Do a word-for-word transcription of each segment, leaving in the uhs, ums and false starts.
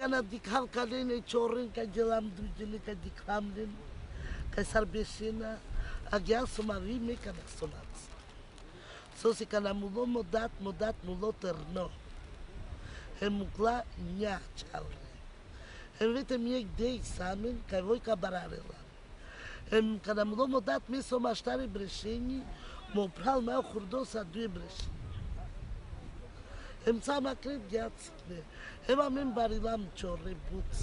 Na dikhav ka len e čoren kaj dželam duj džene kaj dikhav len, kaj sar bešena, agjaar so ma vi me kana so ma vi. Sose kana mulo mo dat, mo dat mulo terno. Hem mukla nja čhavre. Hem vete mi ek dej samen, kaj vojka bararela. Hem kana mulo mo dat me so maštari brešenji, mo phral ma hurdo sa duje brešenji. Hem sa ma kret gjac. Hem amen barilam čore but.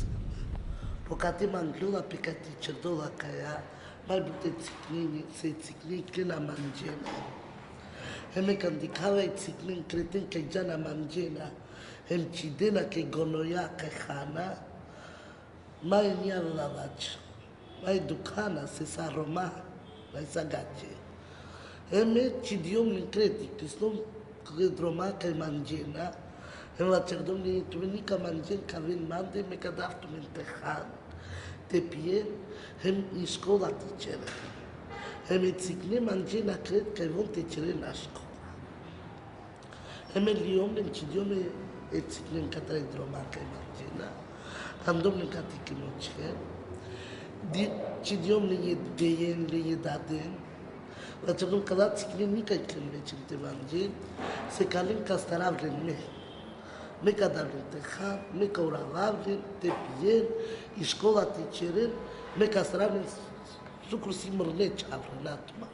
Po kate manglola pe kate čerdola kaja, maj bute ciknenje, se cikne kena manđena. Hem me kan dikhava e ciknen kreten kaj džana manđena. Hem čidena ke gonoja kaj hana. Maj nja avela lač. Maj dukhana se sa Roma, maj sa gaće. Hem me čidijom len kreti, pisnom kred Roma kaj manđena. Hem vaćerdom len tumen nika manđen ka aven mande, me ka dav tumen te han, te pijen, hem i škola te ćeren. Hem e cikne manđena kred kaj von te ćeren na škola. Hem me lijom len, čidijom e, e ciknen katar e Roma kaj manđena. Andom len kate ki mo čher. Di, čidijom len e dejen, len e daden. Vaćerdom kala ciknen nika iklen većen te manđen. Se ka len ka astarav len me. Me ka dav len te han, me ka uravav len te pijen, i škola te ćeren, me ka astarav len, sukor si mrne čhavre, na tuma.